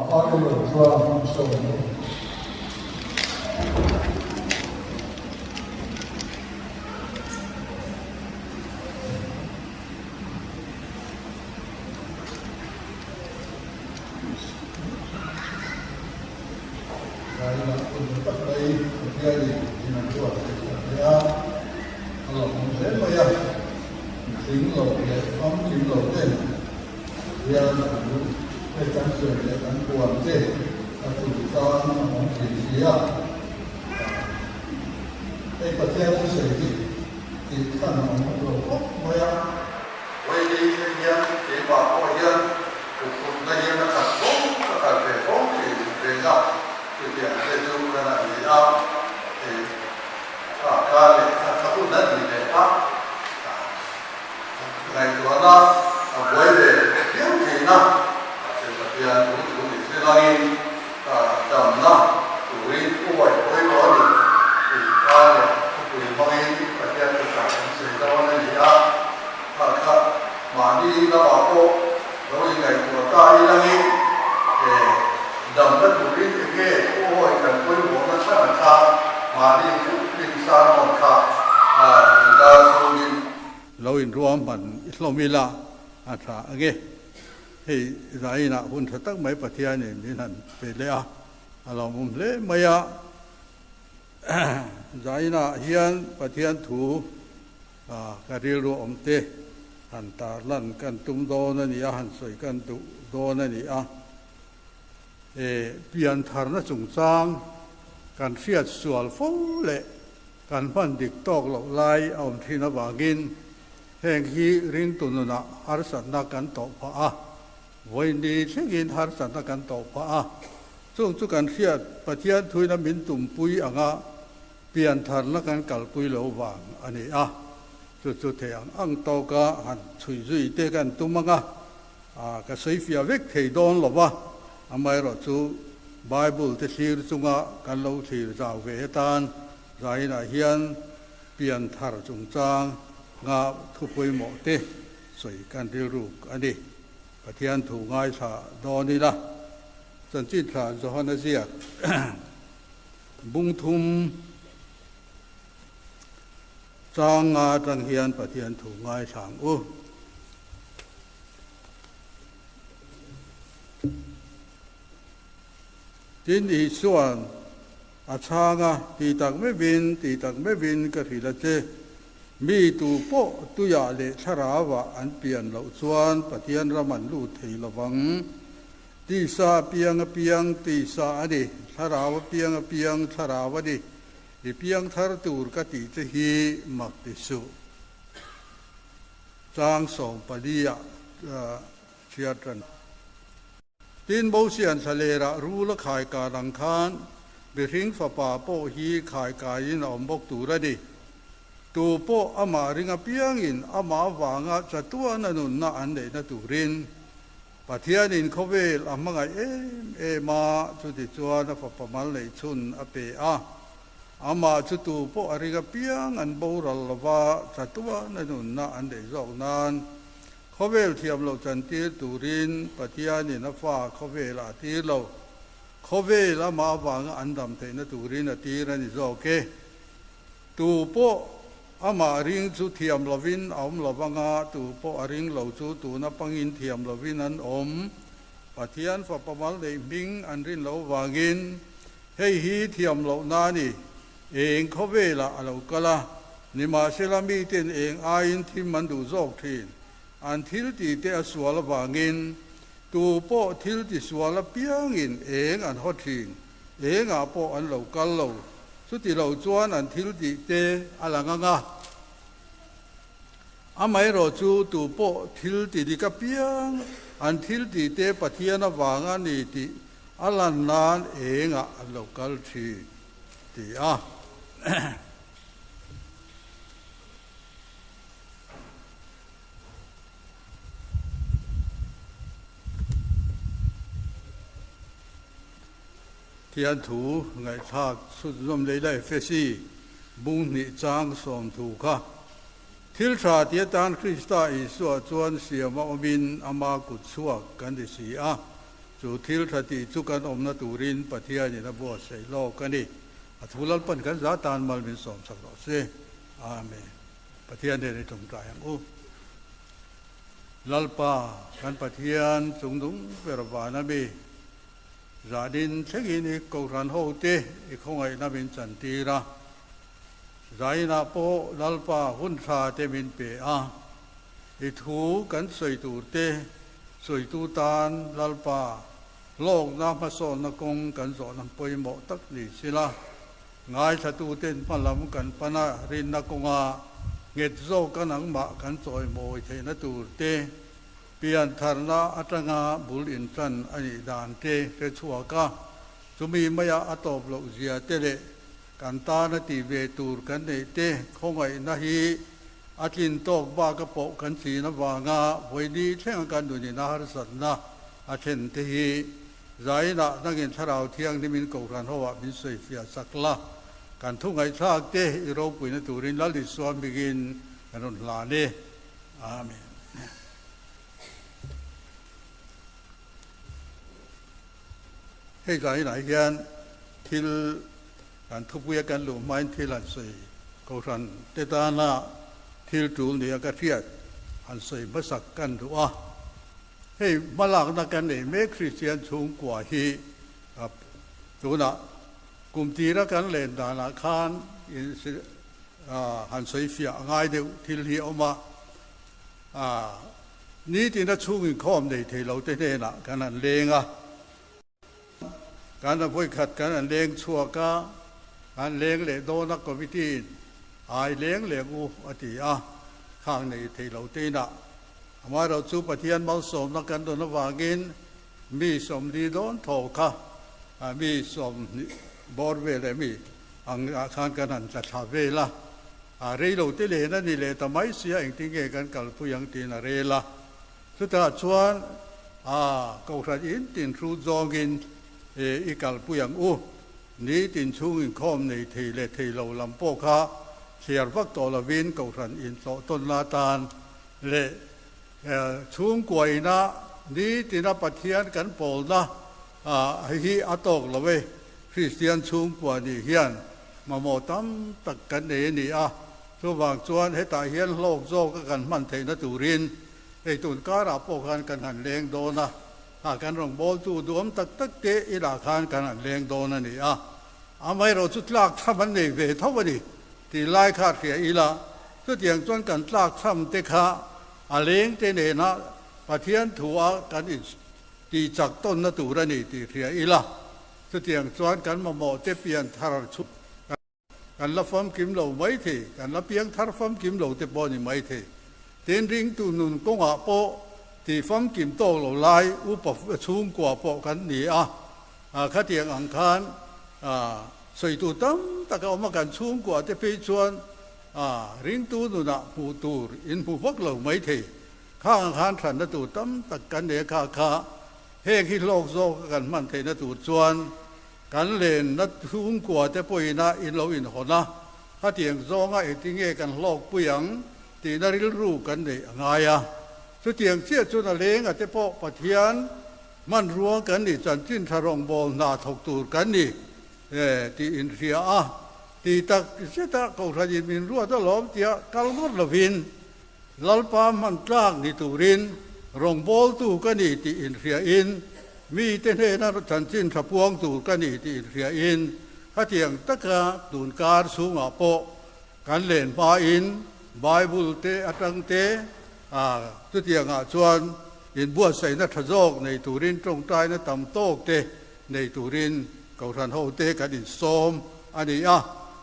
Arnold chuan an sawi a ni. Zaina hun tha tak mai Pathianin min an ruat theih tak hle a, a lawmawm hle mai a, mihring lo leh famkim lo ten Pathian thu hei kan sawi leh kan puan te a tul tlang a awm thin si a, hei Pathian thusawi hi tih khan a awm lo khawp mai a. Vawiin thleng hian keimah pawh hian Kutphutna hian a khat fo, a kal ve fo thin reng a, chutiang te chu kan a ni a, hei kha kha leh kha kha hun a ni leh a, ngaihtuahna a buai ve viau thin a, mahse Pathian thu thu ni se langin damna turin thuawih pawimawh a ni tih kha leh thupui hmangin Pathian thuchah kan sawi dawn a ni a, kha kha mahni lamah pawh Lo ingaihtuah ta ilangin he damna turin enge thuawi kan pawimawhna chhan a kha mahni theuh min sermon kha inkar chhungin. Lo inruahman i hlawm ila a tha ange. Hei zainah hun tha tak mai Pathianin min han pe leh a, a lawmawm hle mai a. Zainah hian Pathian thu Ka rilru awm te han tarlan kan tum dawn a ni a, han sawi kan duh dawn a ni a. E, piantharna chungchang kan hriat sual fo leh kan hman dik tawk loh lai a awm thin avangin heng hi ringtu nunah harsatna kan tawh phah a, vawiin thlengin harsatna kan tawh phah a. Chung chu kan hriat Pathian thuina min tumpui anga Piantharna kan kalpui lo vang a ni a, chu chu thei ang ang tawka han chhui zui te kan tum ang a, ka sawi fiah vek thei dawn lo va, amaherawh chu Bible te thlir chunga kan lo thlir zau ve atan zainah hian pianthar chungchang nga thu pawimawh te sawi kan rilruk a ni. Pathian thu ngaithla dawn ila, chanchin thla Johana ziak. Bung thum chang nga atang hian Pathian thu ngaithla ang u. Tin Isua'n a chhang a, Ti tak meuhin, ti tak meuhin ka hrilh a che, mi tu pawh tuiah leh thlarauah an pian loh chuan Pathian ram an lut thei lo vang. Tisa apiang apiang tisa a ni, thlarau apiang apiang thlarau a ni. I piang thar tur ka tih che hi mak ti suh. Chang 14 ah chhiar tan. Tin, Mosian thlalerah rul a khai kar ang khan mihring fapa pawh hi khai kaiin a awm bawk tur a ni. Tu pawh amah ring apiangin amah avanga chatuan a nunna an neihna turin Pathianin khawvel a hmangaih em em a, chutichuan a fapa mal neih chhun a pe a. Amah chu tu pawh a ring apiang an boral lo va, chatuan a nunna an neih zawk nan khawvel thiam lo chantir turin Pathianin a fa khawvelah a tir lo. Khawvel amah avanga an dam theihna turin a tir a ni zawk e. Tu pawh amah ring chu thiam lovin a awm lo vanga, tu pawh a ring lo chu tuna pangin thiam lovin an awm. Pathian Fapa mal neih hming an rin loh vangin hei hi thiam lohna a ni. Eng khawvelah a lo kal a, nimahsela miten eng aiin thim an duh zawk thin. An thil tihte a sual avangin tu pawh thil tisual apiangin eng an haw thin, engah pawh an lo kal lo. Chuti lo chuan an thil tih te a lang ang a, amaherawh chu tu pawh thil ti dik apiang an thil tih te Pathian avang a ni tih a lan nan engah an lo kal thin ti a. Thian thu ngaihthlak chhunzawm lei la Efesi bung hnih chang 30 kha. Thil tha ti atan Krista Isua chuan siam a awmin ama kut chhuak kan ti si a. Chu thil tha tih chu kan awmna turin Pathianin a buatsaih lawk a ni. A thu Lalpan kan za tan mal min sawmsak rawh se. Amen. Pathian nen i tawngtai ang u. Lalpa, kan Pathian chungdung ber van a mi, zanin thlengin i Kohhran hote i khawngaihna min chantir a. Zainah pawh Lalpa hun tha te min pe a. I thu kan sawi tur te sawitu tan Lalpa hlawkna hmasawnna kawng kan zawhna pawimawh tak ni sila, ngaithlatuten hmalam kan pan a, rinna kawnga nghet zawka nangmah kan chawimawi theihna tur te, piantharna atanga bul intan a nih dan te hre chhuak a, chumi maia a tawp loh zia te leh kan tana tih ve tur kan neih te khawngaihna hi A tlin tawk baka pawh kan chin avanga vawiini thlenga kan nunin a harsatna a thlen te hi zainah nangin Thlarau Thianghlimin Kohhran hoah min sawifiah sak la, kan thu ngaihthlak te i ropuina turin Lal Isua hmingin kan rawn hlan e. Amen. Hei zainah hian thil Kan thupuia kan luh hmain thil han sawi Kohhran te tana thil tul nia ka hriat han sawi hmasak kan duh a. Hei hmalakna kan nei mek Kristian chhungkua hi tunah kum tira kan len danah khan han sawi fiah a ngai deuh thil hi a awm a. Nitina chhung inkhawm nei thei lo te hnenah kan han leng a. Kan a vawikhat kan an leng chhuak a, an leng leh dawn a committee in ai leng leng u a ti a, khang nei thei lo te inah. Amaherawh chu Pathian malsawmna kan dawn avangin mi sawmli dawn tho kha mi sawmhnih bawr vel leh mi ang ah khan kan han tla thla vel a, a rei lo te len a ni leh ta mai sia engtin nge kan kalpui ang tiin a rel a. Chutah chuan a Kohhran in tin hrut zawngin i kalpui ang u. Ni tin chhung inkhawm nei thei leh thei lo lam pawh kha thliar vak tawh lovin Kohhran intlawh tawnna atan leh chhungkuaina ni tina Pathian kan pawlna hi a tawk lo e. Kristian chhungkua nih hian mamawh tam tak kan nei a ni a. Chuvang chuan hetah hian hlawk zawka kan hman theihna turin hei tun karah pawh khan kan han leng dawn a, ha kan rawngbawltu duam tak tak te inah khan kan han leng dawn a ni a, amaherawh chu tlak tham an nei ve tho a ni tih lai kha hria ila, chutiang chuan kan tlak tham te kha a leng te nena Pathian thu a kan in tih chak tawnna tur a ni tih hria ila, chutiang chuan kan mamawh te pian thar chhung Kan la famkim lo mai thei, kan la piang thar famkim lo te pawh a ni mai thei. Tin, ringtu nun kawngah pawh tih famkim tawk lo lai upa chhungkua pawh kan ni a, khatiang ang khan sawitu tam tak a awm a, kan chhungkua te phei chuan ringtu nunah hmuh tur in hmu vak lo mai thei. Khang ang khan hranna tur tam tak kan nei a, kha kha heng hi hlawk zawk a kan hman theihna tur chuan Kan lenna chhungkua te pawhin a in lo inhawn a, khatiang zawnga engtinge kan hlawkpui ang tihna rilru kan neih a ngai a. Chutiang chiah chuan a lenga te pawh Pathian hmanrua kan nih chanchin tha rawngbâwl hna thawk tur kan ni tih inhria a, ti tak zeta Kohhranin min ruat alawm tia kal ngawt lovin Lalpa hman tlak ni turin rawngbawltu ka ni tih inhriain, mite hnena chanchin tha puang tur ka ni tih inhriain, khatiang taka tun kar chhungah pawh kan len hmain Bible te atang te chutiangah chuan inbuatsaihna tha zawk nei turin tawngtaina tam tawk te nei turin Kohhran hote kan insawm a ni a,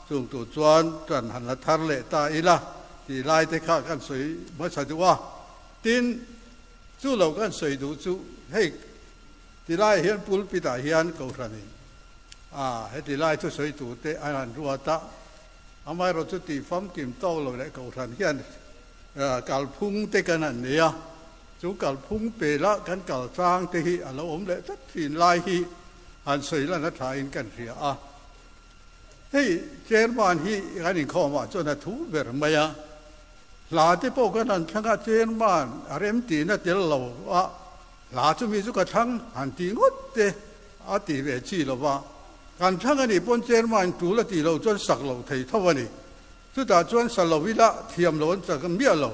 chung tur chuan ṭan han la thar leh ta ila tih lai te kha kan sawi hmasa duh a. Tin, chu lo kan sawi duh chu hei ti laiah hian pulpit ah hian Kohhranin a heti lai chu sawi tur te an han ruat a, amaherawh chu tih famkim tawk lo leh Kohhran hian kalphung te kan han nei a. Chu kalphung pela kan kal chang te hi a lo awm leh tlat thin lai hi han sawi lan a tha in kan hria a. Hei chairman hi kan inkhawm ah chuan a thu ber mai a, hla te pawh kan han thlang a, chairman a remtihna tel lo a, Hla chu mi chu ka thlang han ti ngawt te a ti ve chi lo va, kan thlang a nih pawn chairman tul a tih loh chuan sak loh thei tho a ni. Chutah chuan sa lo ila thiam lo an chak miah lo,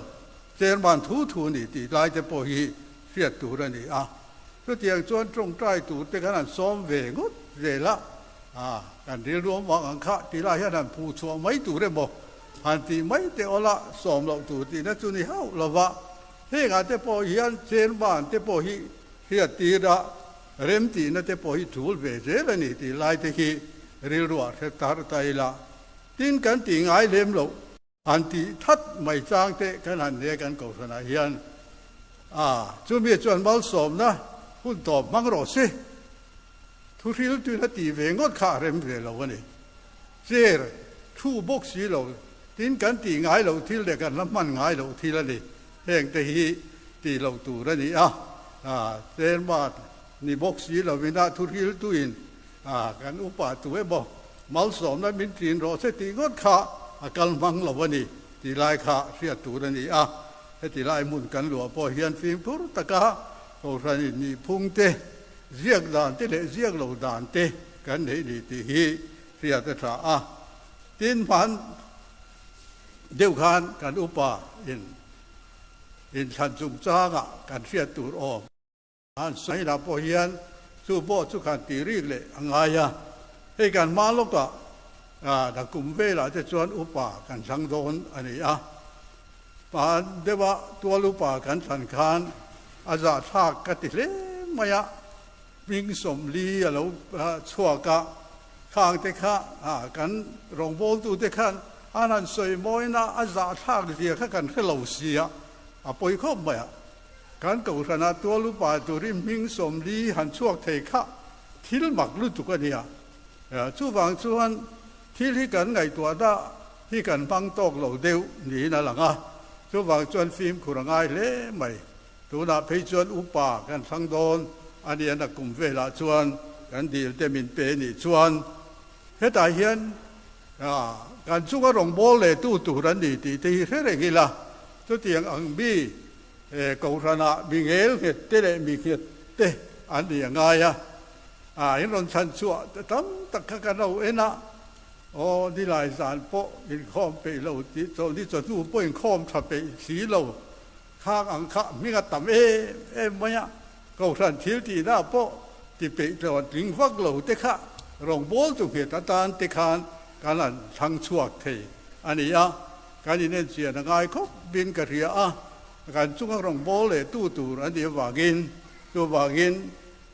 chairman thu thu a ni tih lai te pawh hi hriat tur a ni a. Chutiang chuan tawngtai tur te khan an sawm ve ngawt zel a, a kan rilru awm vang ang kha tih lai hian han phuh chhuah mai tur emaw han tih mai te awla sawm loh tur tihna chu ni hauh lo va. Hengah te pawh hian chairman te pawh hi hriat tir a, remtihna te pawh hi tul ve zel a ni tih lai te hi rilruah hre tar ta ila. Tin kan tih ngai lem loh han tih that mai chang te kan han nia kan kohhranah hian a, chumi chuan malsawmna hun tawp hmang rawh se. Thuhril tuina tih ve ngawt kha a rem ve lo a ni. Chair thu bawk si lo, tin kan tih ngai loh thil leh kan la hman ngai loh thil a ni. Heng te hi tih loh tur a ni a, chairman ni bawk si lovin a thuhril tuin kan upa tu emaw malsawmna min ṭin rawh se tih ngawt kha a kal hmang lo a ni tih lai kha hriat tur a ni a. Heti lai hmun kan luah pawh hian fimkhur taka Kohhran inihphung te, ziak dan te leh ziak lo dan te kan neih ni tih hi hriat a tha a. Tin, hman deuh khan kan upa in inthlan chungchangah kan hriat tur awm an sawi lah pawh hian chu pawh chu khan tih rik leh a ngai a. Hei kan hma lawkah nakum velah te chuan upa kan thlang dawn a ni a. Hman deuha tual upa kan thlan khan a zahthlak ka ti hle mai a, hming 40 a lo chhuak a, khang te kha kan rawngbawltute khan an han sawi mawina a zahthlak zia kha kan hre lo si a, a pawi khawp mai a. Kan kohhranah tual upa turin hming 40 han chhuak thei kha thil mak lutuk a nia. Chuvang chuan Thil hi kan ngaihtuah dah hi kan hmang tawk lo deuh niin a lang a, chuvang chuan fimkhur a ngai hle mai. Tunah phei chuan upa kan thlang dawn a ni a, kum velah chuan kan dil te min pe nih chuan hetah hian kan chunga rawngbâwl leh tu tur an ni tih te hi hre reng ila, chutiang ang mi kohhranah mi ngel nghet te leh mi nghet te an ni a ngai a. A in rawn chhan chhuah tam tak kha kan lo en a, aw nilai zan pawh inkhawm peih lo tih chawlhni chawhnu pawh inkhawm tha peih si lo khang ang kha hming a tam em em mai a, Kohhran thil tihna pawh ti peih tlawn tling vak lo te kha rawngbâwl tu nghet atan te khan kan han thlang chhuak thei a ni a, kan inenchian a ngai khawp in ka hria a, kan chunga rawngbâwl leh tu tur a nih avangin chuvangin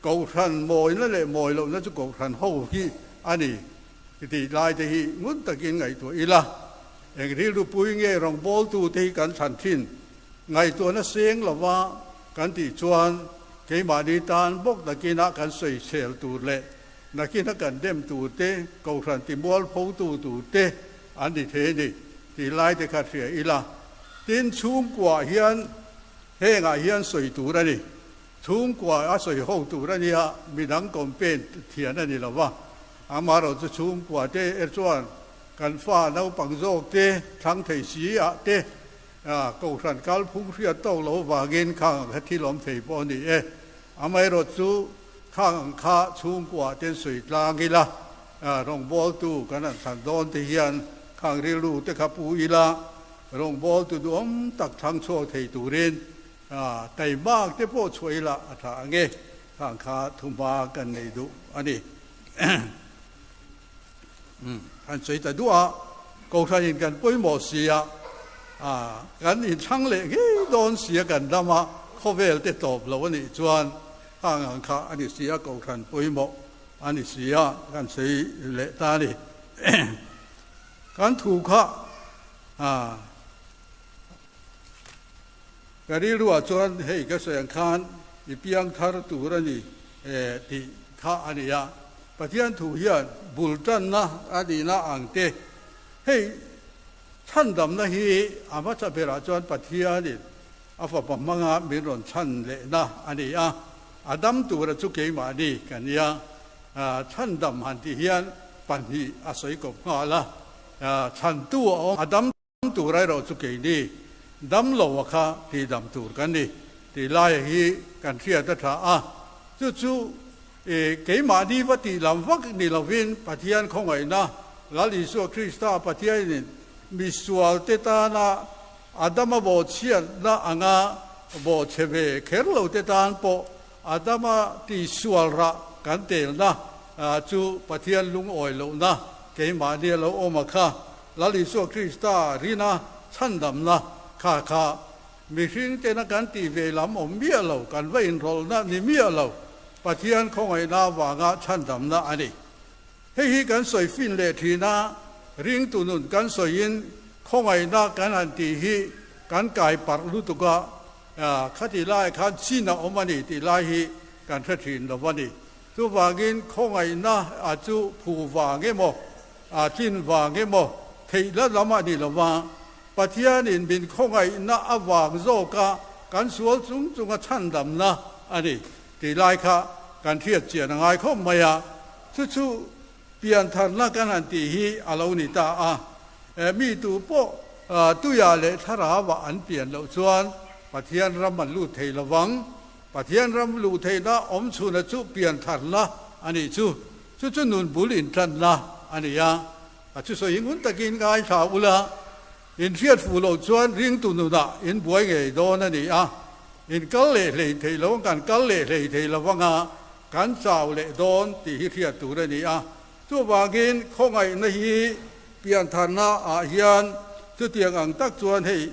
Kohhran mawina leh mawi lohna chu Kohhran ho hi a ni tih lai te hi ngun takin ngaihtuah ila, eng rilru pui nge rawngbawltu te hi kan thlan thin ngaihtuahna seng lova kan tih chuan keimahni tan bawk nakina kan sawichhel tur leh nakina kan dem tur te, Kohhran timualphotu tur te an ni thei a ni tih lai te kha hria ila. Tin, chhungkuaah hian hengah hian sawi tur a ni. Chhungkua a sawi ho tur a nia, midang campaign thian a ni lo va. Amaherawh chu chhungkua te er chuan kan fa naupang zawk te, thlang thei si ah te Kohhran kalphung hriat tawk lo vangin khang ang kha thil awm thei pawh a ni e. Amaherawh chu khang ang kha chhungkua ten sawi tlang ila, rawngbawltu kan han thlan dawn te hian khang rilru te kha pu ila, rawngbawltu duhawm tak thlang chhuak thei turin Taimak te pawh chhuah ila a tha ang e, khang kha thuhma kan nei duh a ni. Kan sawi ta duh a, Kohhranin kan pawimawh si a, kan inthlang leh ngei dawn si a kan dam a, khawvel te tawp lo a nih chuan khang ang kha a ni si a, Kohhran pawimawh a ni si a, kan sawi leh ta a ni. Kan thu kha Ka rilruah chuan hei ka sawi ang khan i piang thar tur a ni tih kha a ni a. Pathian thu hian bul tanna a nihna ang te, hei chhandamna hi a hmasa berah chuan Pathianin a fapa hmanga min rawn chhan lehna a ni a. A dam tura chu keimahni ka nia. Chhandam han tih hian pahnih a sawi kawp nghal a, chhantu a awm a dam. Dam tur erawh chu keini dam lo a kha tihdam tur kan ni. tih laia hi kan hriat a tha a. Chu chu keimahni va tih lam vak ni lovin Pathian khawngaihna, Lal Isua Krista Pathianin misualte tana Adama bawhchhiatna anga bawhchhe ve kher lote tan pawh Adama tihsual rah kan telna chu Pathian lungawi lohna keimahni a lo awm a kha. Lal Isua Krista rina chhandamna kha kha mihring tena kan tih ve lam awm miah lo, kan va inrawlhna ni miah lo, Pathian khawngaihna avanga chhandamna a ni. Hei hi kan sawi fin leh thin a, ringtu nun kan sawiin khawngaihna kan han tih hi kan kai parh lutuk a, khati laiah khan chin a awm a ni tih lai hi kan hre thin lo a ni. Chuvangin khawngaihna a chu phu vang emaw, a tlin vang emaw theihna lam a ni lo va, Pathianin min khawngaihna avang zawka kan sual chung chunga chhandamna a ni tih lai kha kan hriat chian a ngai khawp mai a, chu chu piantharna kan han tih hi a lo ni ta a. Mi tu pawh tuiah leh thlarauah an pian loh chuan Pathian ram an lut thei lo vang. Pathian ram luh theihna awm chhuna chu piantharna a nih chu. Chu chu nun bul intanna a ni a. A thusawi ngun takin ngaithla ula, in hriat fuh loh chuan ringtu nunah in buai ngei dawn a ni a. In kal leh hlei thei lo, kan kal leh hlei thei lo anga kan chau leh dawn tih hi hriat tur a ni a. Chuvangin khawngaihna hi piantharna ah hian chutiang ang tak chuan hei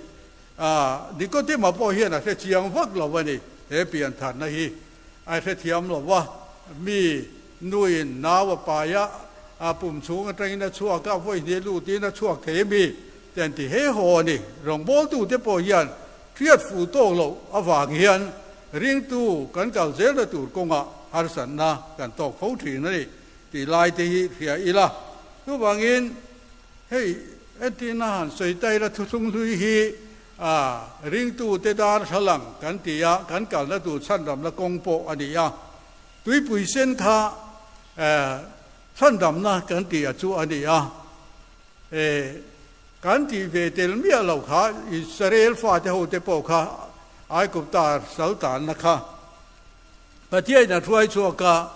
Nikodema pawh hian a hre chiang vak lo a ni, he piantharna hi a hrethiam lo va, mi nuin nau a pai a, a pum chhung atangin a chhuak a, vawi hnih lutin a chhuak thei a mi te an ti he haw a ni. Rawngbawltute pawh hian hriat fuh tawk loh avang hian ringtu kan kal zelna tur kawngah harsatna kan tawk fo thin a ni tih lai te hi hria ila. Chuvangin Hei entirna han sawi ta ila thuthlung hlui hi ringtute darthlalang kan ti a, kan kalna tur chhandamna kawng pawh a ni a. Tuipui sen kha chhandamna kan tih a chu a ni a. Kan tih ve tel miah lo kha Israel fate hote pawh kha Aigupta saltanna kha Pathiain a hruai chhuak a.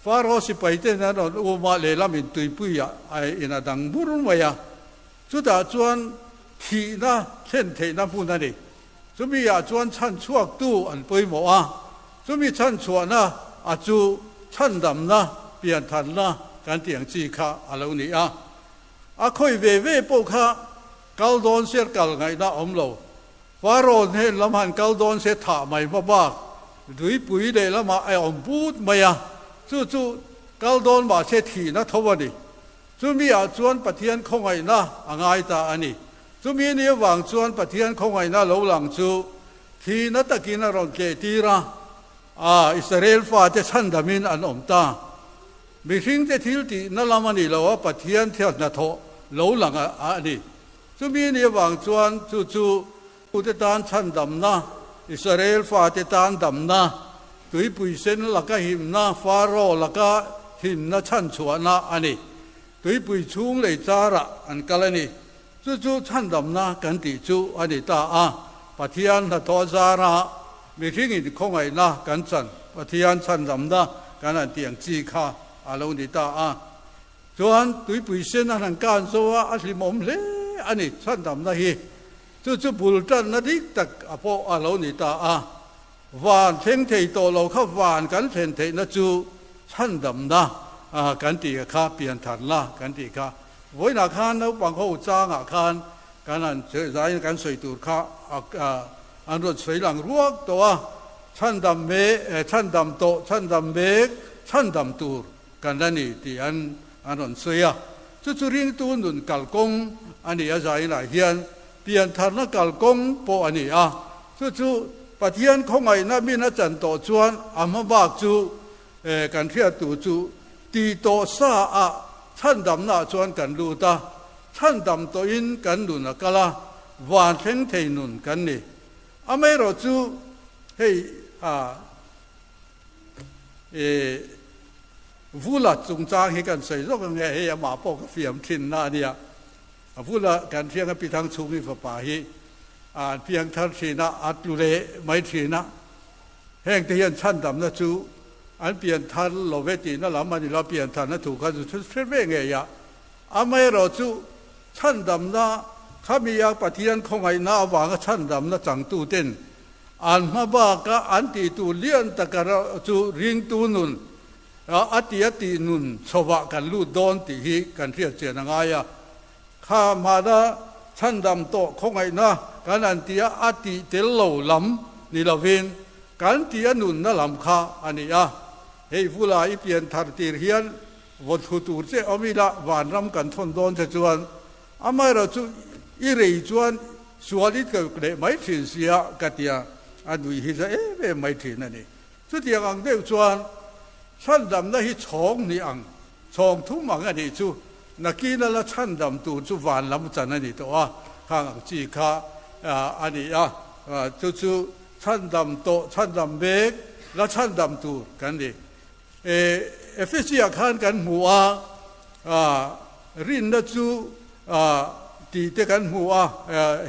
Faro sipaiten an rawn um a, lehlam in tuipuiah a in a dang bur mai a, chutah chuan thihna thlen theihna hmun a ni. Chumi ah chuan chhanchhuaktu an pawimawh a, chumi chhanchhuahna a chu chhandamna, pianthanna kan tih ang chi kha a lo ni a. A khawi ve ve pawh kha kal dawn se kal ngaihna a awm lo. Faro hnen lam han kal dawn se thah mai hma bak tuipui lehlamah a awm but mai a, chu chu kal dawn mahse thihna tho a ni. Chumi ah chuan Pathian khawngaihna a ngai ta a ni. Chumi ni avang chuan Pathian khawngaihna lo lang chu thihna takin a rawn tleh tir a, a Israel fate chhandamin an awm ta. Mihringte thil tihna lam a ni lo a, Pathian thil hnathawh lo lang a ni. Chumi ni avang chuan chu chu Tute tan chhandamna, Israel fate tan damna, tuipui sen laka himna, Pharaoh laka himna chhanchhuahna a ni. Tuipui chhung lei charah an kal a ni. Chu chu chhandamna kan tih chu a ni ta a. Pathian hnathawh zara mihringin khawngaihna kan chan, Pathian chhandamna kan han tih ang chi kha a lo ni ta a. Chuan tuipui sen a han kan zo a, a hlimawm hle a ni chhandamna hi. Chu chu bul tanna dik tak a pawh a lo ni ta a. Van thleng thei tawh lo kha van kan thlen theihna chu chhandamna kan tih kha, piantharna kan tih kha. Vawiinah khan naupang ho changah khan kan han zaiin kan sawi tur kha an rawn sawi lang ruak tawh a, chhandam mek, chhandam tawh, chhandam mek, chhandam tur. Kan la ni tih an an rawn sawi a, chu chu ringtu nun kalkawng a ni a, zainah hian piantharna kalkawng pawh a ni a, chu chu Pathian khawngaihna min a chan tawh chuan a hma bak chu kan hriattu chu tih tawh sa ah chhandamnaah chuan kan lut a, chhandam tawhin kan nun a kal a, van thleng thei nun kan ni. Amaherawhchu hei a. I vula chungchang hi kan sawi zawk ang e, hei amah pawh ka fiam thin na a nia. A vula kan hriang a Pithang chhungi fapa hi. An piang thar thin a, a tlu leh mai thin a. Heng te hian chhandamna chu an pian thar lo ve tihna lam a ni lo, pian tharna thu kha chu hre ve ngei a. Amaherawh chu chhandamna khami a Pathian khawngaihna avanga chhandamna changtu ten an hma baka an tihtur lian taka chu ringtu nun a ti a tih nun chhovah kan lut dawn tih hi kan hriatchian a ngai a. Kha hmana chhandam tawh khawngaihna kan an tia a tih tel lo lam ni lovin kan tih a nunna lam kha a ni a. Hei vula i pian thar tir hian vaw thu tur che awm ila vanram kan thawn dawn che chuan amaherawh chu i rei chuan sual i tleuh leh mai thin sia ka tia a nui hi za em em mai thin a ni. Chutiang ang deuh chuan chhandamna hi chhawng hnih ang Chhawng thum ang a nih chu nakina la chhandam tur chu van lam chan a ni tawh a, khang ang chi kha a ni a, chu chu chhandam tawh, chhandam mek la chhandam tur kan ni. Efesia khan kan hmu a, rinna chu tih te kan hmu a,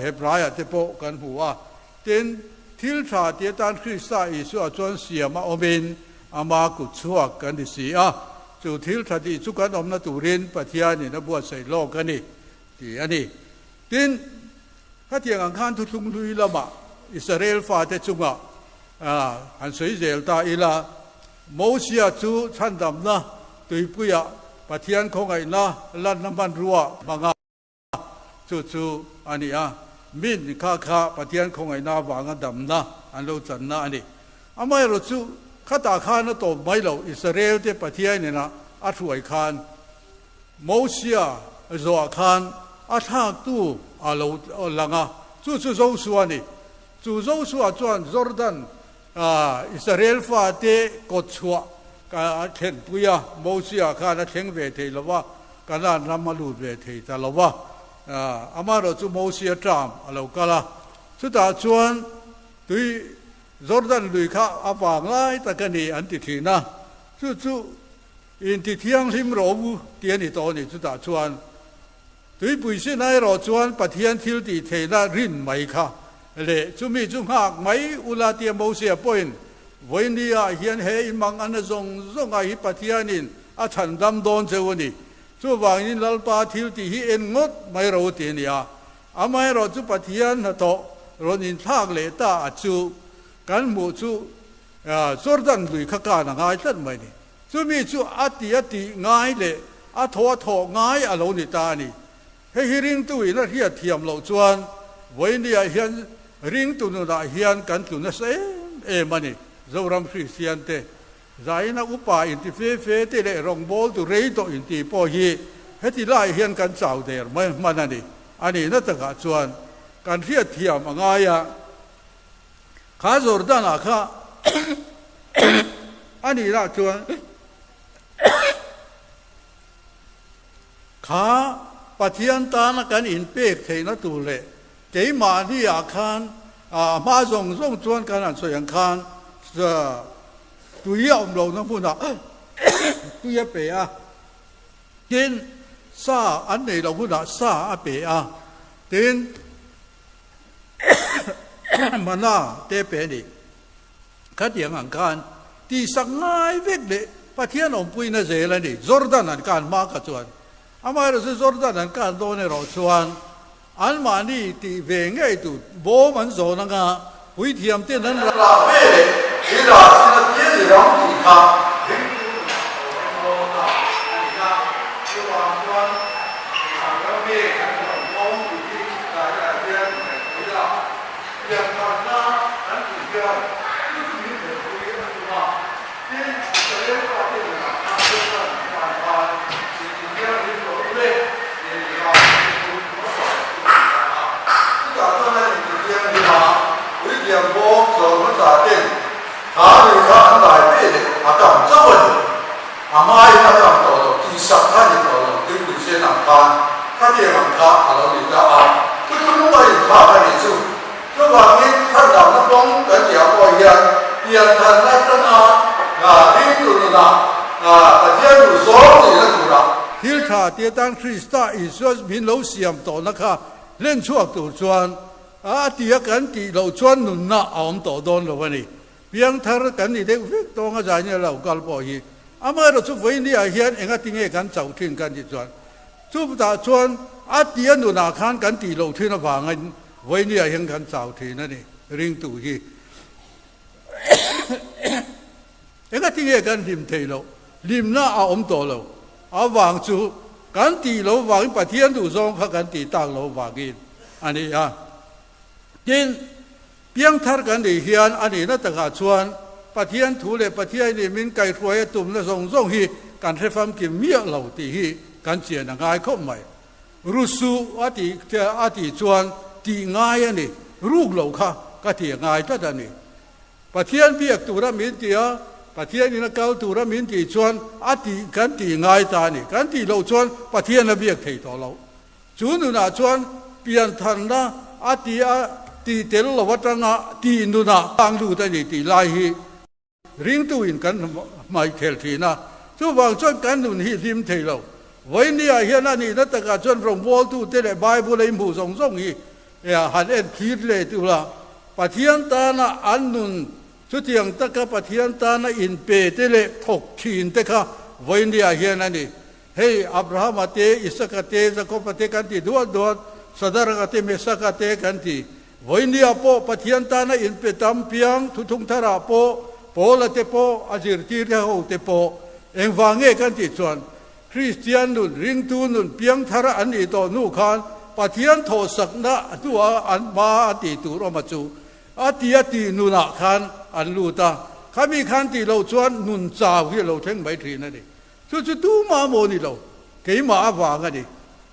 Hebraiah te pawh kan hmu a, tin, thil tha tih atan Krista Isua chuan siam a awmin Ama kut chhuak kan ni si a, chu thil tha tih chu kan awmna turin Pathianin a buatsaih lawk a ni, tih a ni. Tin, khatiang ang khan thuthlung hlui lamah Israel fate chungah han sawi zel ta ila, Mosia chu chhandamna tuipuiah Pathian khawngaihna lanna hmanrua hmanga Chu chu a ni a, min kha kha Pathian khawngaihna avanga damna an lo channa a ni. Amaherawh chu khatah khan a tawp mai lo, Israel te Pathian ina a hruai khan Mosia zawhah khan a thlaktu a lo lang a, chu chu Josua a ni. Chu Josua chuan Jordan Israel fate kawt chhuah a thlenpui a, Mosia khan a thleng ve thei lo va, Kanaan ram a lut ve thei ta lo va. Amaherawh chu Mosia term a lo kal a, chutah chuan tui Jordan lui kha a vang lai tak a ni an ti thin a, chu chu inti thianghlim rawh u tih a ni tawh a ni. Chutah chuan Tuipui Sinai erawh chuan Pathian thil tih theihna rin mai kha leh chumi chu nghak mai ula tia Mosia pawhin vawinia hian he inmang ana zawng zawngah hi Pathianin a chhan dam dawn cheu a ni. Chuvangin Lalpa thil tih hi en ngawt mai ro ti a ni a. Amaherawh chu Pathian hnathawh rawn inthlak leh ta a chu kan hmuh chu Jordan lui kha kan a ngai tlat mai a ni. Chumi chu a ti a tih ngai leh a thaw a thawh ngai a lo ni ta a ni. Hei hi ringtu in a hriat thiam loh chuan vawinia hian ringtu nunah hian kan tlu nasa em em a ni. Zoram Kristian te zaina upa inti fe fe te leh rawngbawltu rei tawh inti pawh hi heti lai hian kan chau der mai hman a ni. A nihna takah chuan kan hriat thiam a ngai a. Kha Jordan-ah kha a nih lah chuan kha Pathian tana kan inpek theihna tur leh keimahni-ah khan a hma zawng zawng chuan kan han sawi ang khan tui a awm lohna hmunah tui a pe a, tin sa an neih loh hunah sa a pe a, tin Mana te pe ni. Khatiang ang khan tihsak ngai vek leh Pathian awmpuina zel a ni. Jordan an kan hma kha chuan amaherawh chu Jordan an kan dawn erawh chuan anmahni tih ve ngei tur bawm an zawn anga puithiam ten an rah ve leh i rah chin a pian i ram tih kha ringtu nunah a lo thleng dawn ta a ni a. Chuvang chuan eng ang ram nge kan rawn dawn tih hi Daia hian ngaihpui a, piantharna kan tih hian chu chu min thlenpui a tum a, tin, Israel fate nunah khan Jordan khan khan inti thianghlim rawh u le tih a ni a, chu chu hmasa chu a ni ta a. Chutah chuan a inti thianghlim a, puithiam bawm zawr hmasa ten kha lui kha an dai ve leh a tam chauh a ni. A hmain a tam tawh lo, tihsak kha a ni tawh lo, tuipui sen ang khan khatiang ang kha a lo ni ta a, thuthlung a inthlak a nih chu. Chuvangin thlandamna kawng kan tihah pawh hian pianthanna atanga ringtu nunah Pathian duh zawng tihna turah. Thil tha ti atan Krista Isua min lo siam tawhna kha hlen chhuak tur chuan. A tia kan tih loh chuan nunna a awm tawh dawn lo a ni. Piangthar kan ni deuh vek tawnga zainia lo kal pawh hi amaherawh chu vawinia hian engati nge kan chauh thin kan tih chuan chutah chuan a tia nunah khan kan tih loh thin avangin vawinia hian kan chau thin a ni ringtu hi. Engati nge kan hlim thei loh? Hlimna a awm tawh lo. Avang chu kan tih loh vangin Pathian duhzawng kha kan tih tak loh vangin a ni a. Tin, piangthar kan nih hian a nihna takah chuan Pathian thu leh Pathianin min kaihruai a tumna zawng zawng hi kan hre famkim miah lo tih hi kan chian a ngai khawp mai. Rusu a tih a tih chuan tih ngai a ni, ruk loh kha ka ti a ngai tlat a ni. Pathian biak tura min ti a, Pathianin a kal tura min tih chuan a tih kan tih ngai ta a ni. Kan tih loh chuan Pathian a biak thei tawh lo. Chu nunah chuan piantharna a ti a tih tel lo atanga tih nunah tang lut a ni tih lai hi ringtuin kan hmaih khel thin a. Chuvang chuan kan nun hi hlim thei lo. Vawinia hian a nihna takah chuan rawngbawltute leh Bible a inhmuh zawng zawng hi han en thlir leh tura Pathian tana an nun chutiang taka Pathian tana inpe te leh thawk thin te kha vawinia hian a ni. Hei Abrahama te, Isaka te, Jakoba te kan ti duat duat, Sadaraka te, Mesaka te kan ti. Vawinia pawh Pathian tana inpe tam piang thuthung tharah pawh Paula te pawh a zirtir te ho te pawh engvang nge kan tih chuan Kristian nun, ringtu nun piang thar an nih tawh hnu khan Pathian thawhsakna hnua an hma a tih tur awm a chu a ti a tih nunah khan an lut a, khami khan tih loh chuan nun chau hi a lo thleng mai thin a ni. Chu chu tumah maw ni lo, keimah avang a ni.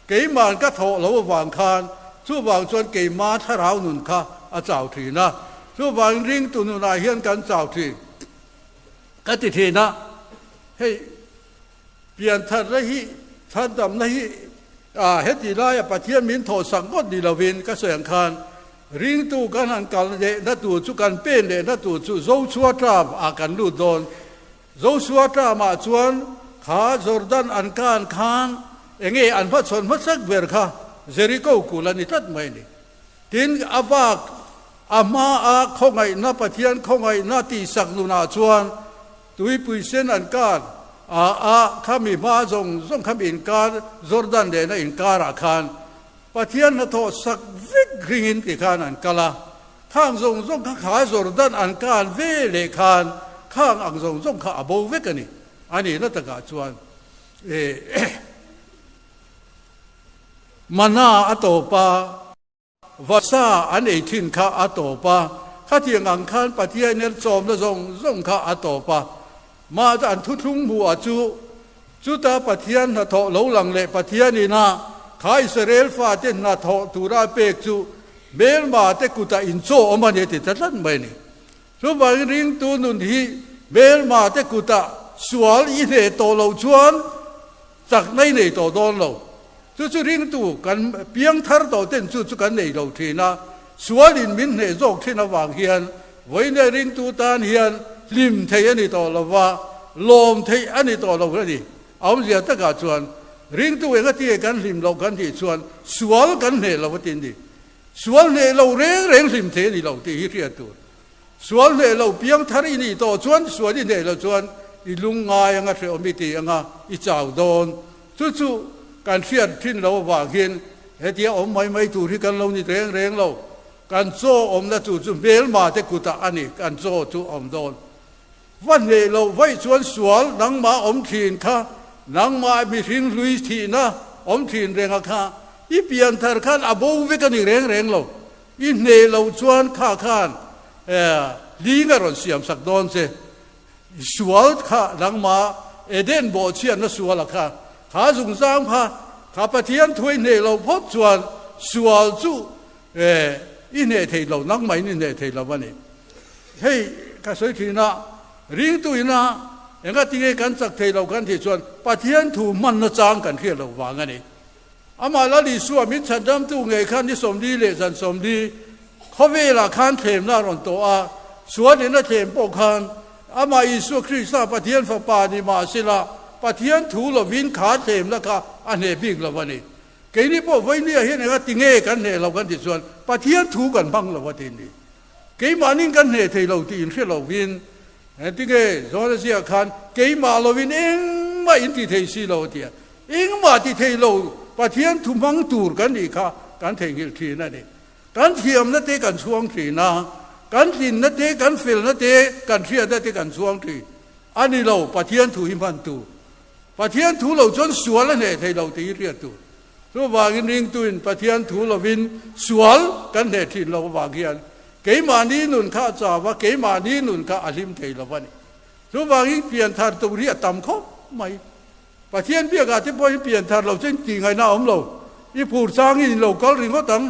Keima'n ka thawh lo avang khan chuvang chuan keima thlarau nun kha a chau thin a, chuvangin ringtu nunah hian kan chau thin ka ti thin a, hei piantharna hi chhandamna hi heti laia Pathian min thawhsak ngawt ni lovin ka sawi ang khan ringtu kan han kal lehna tur chu kan pen lehna tur chu Zochua term ah kan lut dawn. Joshua term-ah chuan kha Jordan an kan khan enge an hmachhawn hmasak ber kha Jericho kul a ni tlat mai a ni. Tin, a bak a hmaa khawngaihna Pathian khawngaihna tihsak nunah chuan tuipui sen an kan a a khami hma zawng zawng khami inkar Jordan lehna inkarah khan Pathian hnathawh sak vek ringin tikhan an kal a. Khang zawng zawng kha kha Jordan an kan ve leh khan khang ang zawng zawng kha a bo vek a ni. A nihna takah chuan Mana a tawp a, vasa an ei thin kha a tawp a, khatiang ang khan Pathian in chawmna zawng zawng kha a tawp a. Mah an thuthlung hmuh a chu Chuta Pathian hnathawh lo lang leh Pathianin a kha Israel fate hnathawh tura a pek chu hmelma te kutah inchaw awm a ni a ti ta tlat mai a ni. Chuvangin ringtu nun hi hmelma te kutah sual i hneh tawh loh chuan chakna i nei tawh dawn lo. Chu chu ringtu kan piangthar tawh ten chu chu kan nei lo thin a, sualin min hneh zawk thin avang hian vawiin ringtu tan hian hlim thei a ni tawh lo va, lawm theih a ni tawh lo a ni. A awmzia takah chuan ringtu engati kan hlim loh kan tih chuan sual kan hneh lo a ti a ni. Sual hneh lo reng reng hlim thei a ni lo tih hi hriat tur. Sual hneh lo piangthar i nih tawh chuan sual i hneh loh chuan i lungngai anga hrehawm i ti anga i chau dawn. Chu chu kan hriat thin lo avangin hetia awm mai mai tur hi kan lo ni reng reng lo. Kan chaw awmna tur chu hmelma te kutah a ni kan chaw chu awm dawn. Va hneh loh vaih chuan sual nangmah awm thin kha, nangmah mihring hlui thihna awm thin renga kha i pianthar khan a bo vek a ni reng reng lo. I hneh loh chuan kha khan ling a rawn siam sak dawn che. I sual kha nangmah Eden bawhchhiatna suala kha, kha zungzang kha, kha Pathian thu i hneh loh phawt chuan sual chu i hneh thei lo, nangmahin i hneh thei lo a ni. Hei ka sawi thin a, ringtu ina engatinge kan chak thei lo kan tih chuan Pathian thu hmanna chang kan hriat loh vang a ni. Amah Lal Isua min chhandamtu ngei khan ni 40 leh zan 40 khawvelah khan thlemna a rawn tawh a, sualin a thlem pawh khan amah Isua Krista Pathian Fapa ni mahsela Pathian thu lovin kha thlemna kha a hneh bik lo a ni. Keini pawh vawinia hian enga ti nge kan hneh lo kan tih chuan. Pathian thu kan hmang lo a ti ni. Keimahnin kan hneh thei lo tih inhre lovin, engtinge Johana ziah khan keimah lovin engmah in ti thei si lo a ti a. Engmah ti thei lo Pathian thu hmang tur kan nih kha kan theihnghilh thin a ni. Kan thiamna te kan chhuang thin a, kan tlinna te, kan felna te, kan hriatna te kan chhuang thin a ni lo, Pathian thu hi hman tur. Pathian thu lo chuan sual a hneh thei lo tih hi hriat tur. Chuvangin ringtuin Pathian thu lovin sual kan hneh thin lo avang hian keimahni nun kha a chau a, keimahni nun kha a hlim thei lo a ni. Chuvangin pianthar tur hi a tam khawp mai. Pathian biakah te pawhin pianthar lo chu tih ngaihna a awm lo. I phur changin in lo kal ringawt ang.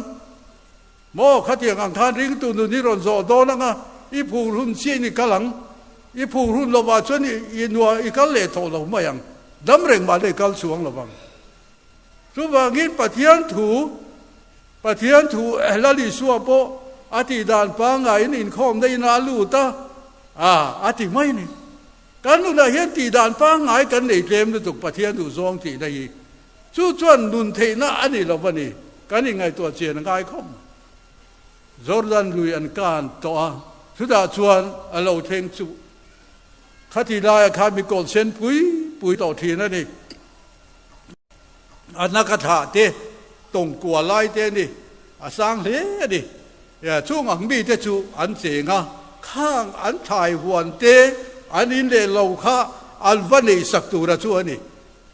Maw, khatiang ang khan ringtu nun hi rawn zawh dawn ang a, i phur hun chiahin i kal ang. I phur hun lovah chuan i nuah i kal leh tawh lo mai ang. Dam reng mah la i kal chhuang lo vang. Chuvangin Pathian thu, Pathian thu Lal Isua pawh a tih dan pangaiin inkhawmna inah a lut a, a, a ti mai a ni. Kan nunah hian tih dan pangngai kan nei tlem lutuk Pathian duhzawng tihna hi. Chu chuan nun theihna a ni lo va ni, kan inngaihtuah chian a ngai khawp mai. Jordan lui an kan tawh a, chutah chuan a lo thleng chu khati laia khan mi kawl sen pui pui tawh thin a ni. A na ka thlah te, tawng kua lai te a ni, a sang hle a ni. Chung ang mite chu an cheng a, khang an thlai huan te, an in leh lo kha an va neihsak tura chu a ni.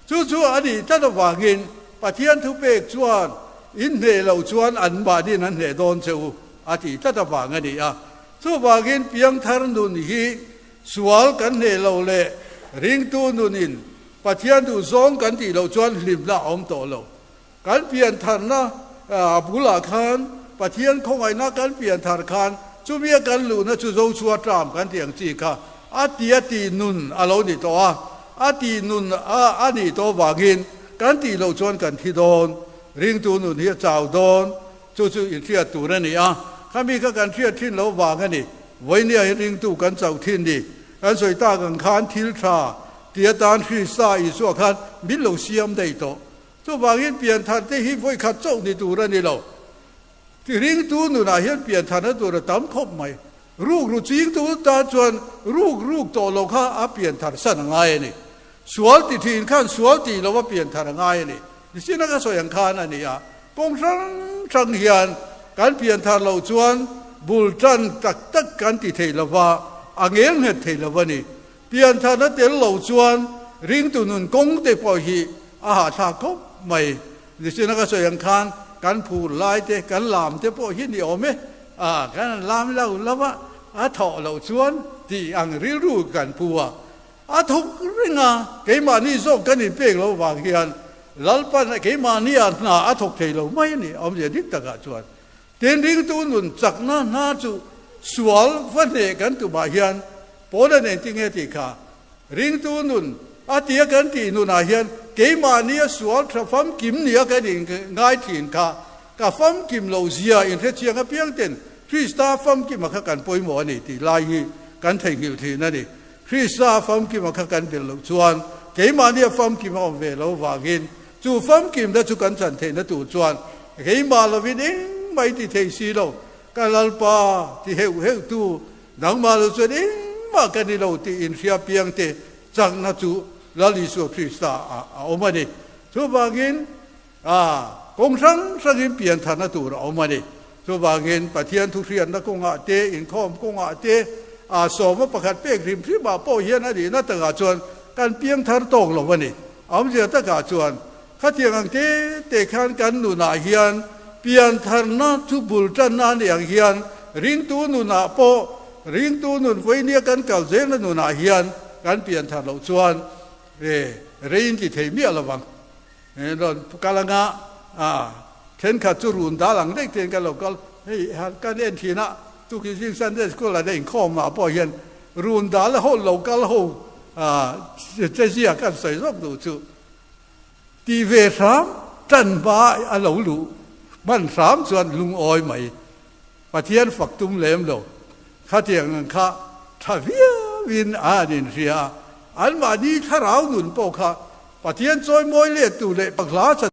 Chu chu a nih tlat avangin Pathian thupek chuan in hneh loh chuan an mahniin an hneh dawn che u a tih tlat avang a ni a. Chuvangin piangthar nun hi sual kan hneh loh leh ringtu nunin Pathian duhzawng kan tih loh chuan hlimna a awm tawh lo. Kan piantharna bulah khan Pathian khawngaihna kan pianthar khan chumia kan luhna chu Zochua tram kan tih ang chi kha a ti a tih nun a lo ni tawh a, a tih nun a nih tawh vangin kan tih loh chuan kan thi dawn, ringtu nun hi a chau dawn, chu chu inhriat tur a ni a, khami kha kan hriat thin loh vang a ni, vawinia hi ringtu kan chauh thin ni, kan sawi tak ang khan thil tha ti atan Krista Isua khan min lo siam daih tawh. Chuvangin pianthar te hi vawikhat chauh ni tur a ni lo. Ringtu nunah hian piantharna tur a tam khawp mai. Ruk ru chingtu tan chuan ruk ruk tawh lo kha a pianthar san a ngai a ni. Sual ti thin khan sual tih lo a pianthar a ngai a ni. Nichina ka sawi ang khan a ni a, kawng hrang hrang hian kan pianthar loh chuan bul tan tak tak kan ti thei lo va, a ngel nghet thei lo a ni. Piantharna tel lo chuan ringtu nun kawng te pawh hi a hahthlak khawp mai. Nichina ka sawi ang khan kan phur lai te, kan lam te pawh hi ni awm e. A, kan han lam lo lo a, a thawh loh chuan tih ang rilru kan pu a. A thawk reng a, keimahni zawk kan inpek loh vang hian Lalpan keimahnia hna a thawk thei lo mai a ni, awmzia dik takah chuan. Tin, ringtu nun chakna hna chu sual va hneh kan tumah hian pawn a nen tinge tih kha ringtu nun a tia kan tih nunah hian keimahnia sual tha famkim nia kan inngai thin kha ka famkim loh zia inhrechiang apiang ten Krista famkima kha kan pawimawh a ni tih lai hi kan theihnghilh thin a ni. Krista famkima kha kan belh loh chuan keimahnia famkim a awm ve lo vangin chu famkimna chu kan chan theihna tur chuan keimah lovin engmah i ti thei si lo, ka Lalpa ti heuh heuh tu nangmah lo chuan engmah ka ni lo tih inhria piangte chakna chu Lal Isua Krista ah a awm a ni. Chuvangin A, kawng hrang hrangin piantharna tur a awm a ni. Chuvangin Pathian thuhriatna kawngah te, inkhawm kawngah te, a sawma pakhat pek hrim hrimah pawh hian a nihna takah chuan kan piangthar tawk lo a ni. A awmzia takah chuan khatiang ang te te khan kan nunah hian piantharna chu bul tanna a nih ang hian ringtu nunah pawh ringtu nun vawinia kan kal zelna nunah hian kan pianthar loh chuan rei in ti thei miah lo vang. Rawn kal anga a thenkhat chu run dal ang daih tein kan lo kal. Hei kan en thin a, tukin zing Sunday school ah inkhawm ah pawh hian run dal ho lo kal ho che zia kan sawi zawk duh chu. Tih ve hram tan hma a lo luh hman hram chuan lungawi mai. Pathian fak tum lem lo. Khatiang ang kha tha viauin a an inhria a, anmahni thlarau nun pawh kha Pathian chawimawi let tur leh pakhla chan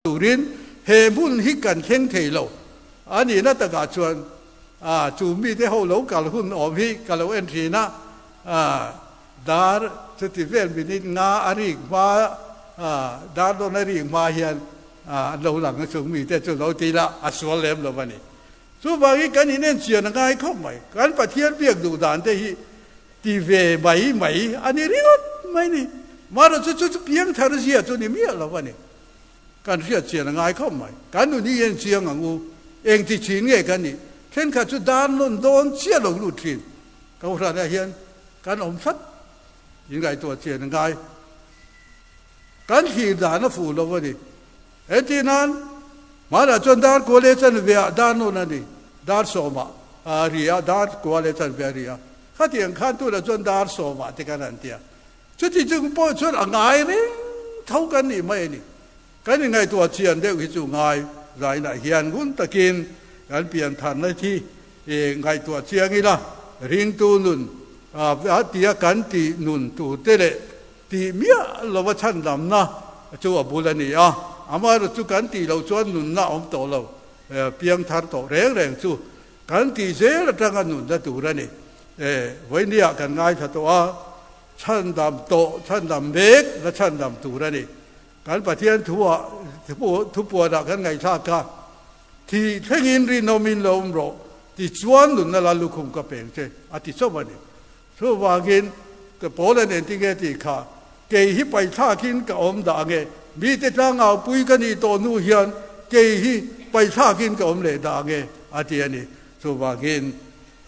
turin he hmun hi kan thleng thei lo. A nihna takah chuan chu mite ho lo kal hun awm hi ka lo en thin a, dar chuti vel minute nga a rik hma, dar dawn a rik hma hian an lo lang a, chung mite chu lo ti ila a sual lem lo a ni. Chuvangin kan inenchian a ngai khawp mai. Kan Pathian biak duh dan te hi ti ve mai mai a ni ringawt mai ni. Mahrawh chu chu chu piangthar zia chu ni miah lo a ni. Kan hriatchian a ngai khawp mai. Kan nun hi en chiang ang u. Eng ti thin nge kan nih? Thenkhat chu dan nawn dawn chiah lo lut thin. Kohhranah hian kan awm tlat in ngaihtuah chian a ngai. Kan thlir dan a fuh lo a ni. Entir nan, hmanah chuan dar kua leh chanve ah dar nawn a ni. Dar sawmah a ri a, dar kua leh chanve a ri a. Khatiang khan tunah chuan dar sawmah te kan han ti a. Chuti chung pawh chuan a ngai reng tho kan nih mai a ni. Kan inngaihtuah chian deuh hi chu ngai zainah hian ngun takin kan pian tharna hi ngaihtuah chiang ila, ringtu nun a tia kan tih nun turte leh tih miah lova chhandamna chu a bul a ni a. Amaherawhchu chu kan tih loh chuan nunna a awm tawh lo, piangthar tawh reng reng chu kan tih zel atanga nunna tur a ni. Vawinia kan ngaithla tawh a, chhandam tawh, chhandam mek la chhandam tur a ni. Kan Pathian thuah, thupuanah kan ngaihthlak kha, Thih thlengin rinawmin lo awm rawh, tichuan nunna la lukhum ka peng che, a ti chauh a ni. Chuvangin, ka pawl a nen tinge tih kha, kei hi paithlakin ka awm dah ange, mite tlangaupui ka nih tawh hnu hian kei hi paithlakin ka awm leh dah ange, a ti a ni. Chuvangin,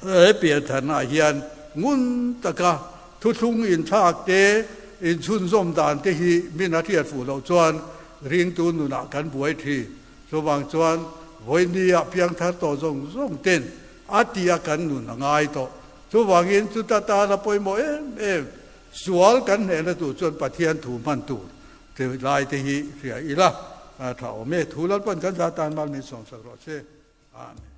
he piantharnaah hian ngun taka thuthlung inthlak te, inchhunzawm dan te hi min a hriat fuh loh chuan ringtu nunah kan buai thin. Chuvang chuan, vawinia piangthar tawh zawng zawng ten a tia kan nun a ngai tawh. Chuvangin chuta tana pawimawh em em sual kan hnehna tur chuan Pathian thu hman tur ti lai te hi hria ila tha awm e. Thu Lalpan kan za tan mal min sawmsak rawh se. Amen.